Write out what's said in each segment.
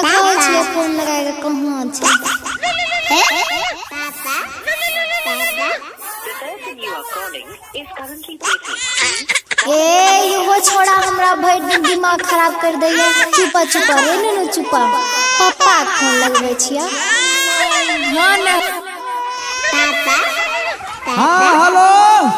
देखै छियै फोन लगाए के कहाँ छै। The person you are calling is currently busy. ए इहो छोड़ा हमरा भरि दिन दिमाग खराब कर दैया। चुपा चुपा रे नुनू चुपा। पप्पा के फोन लगबै छियै। हाँ ने। हाँ, हेलो।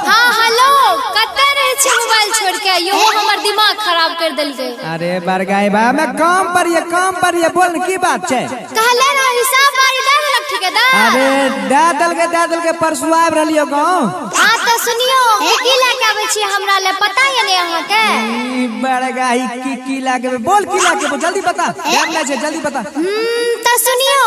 हाँ हेलो, कतऽ रहै छै मोबाइल छोड़ के? यो हमर दिमाग खराब कर देलकै। अरे बरगाई बा, मैं काम पर ये, काम पर ये, बोल की बात छै? कहले ना हिसाब बारी दे देलक ठेकेदार। अरे दे देलकै, दे देलकै, परसू आबि रहलियो गाँव। हाँ तऽ सुनियो, की लए के आबै छियै हमरा ले पता ये ने अहाँके? ई बरगाई की की लागे, बोल की लागे, जल्दी बता, टाइम नहीं छै, जल्दी बता। तऽ सुनियो।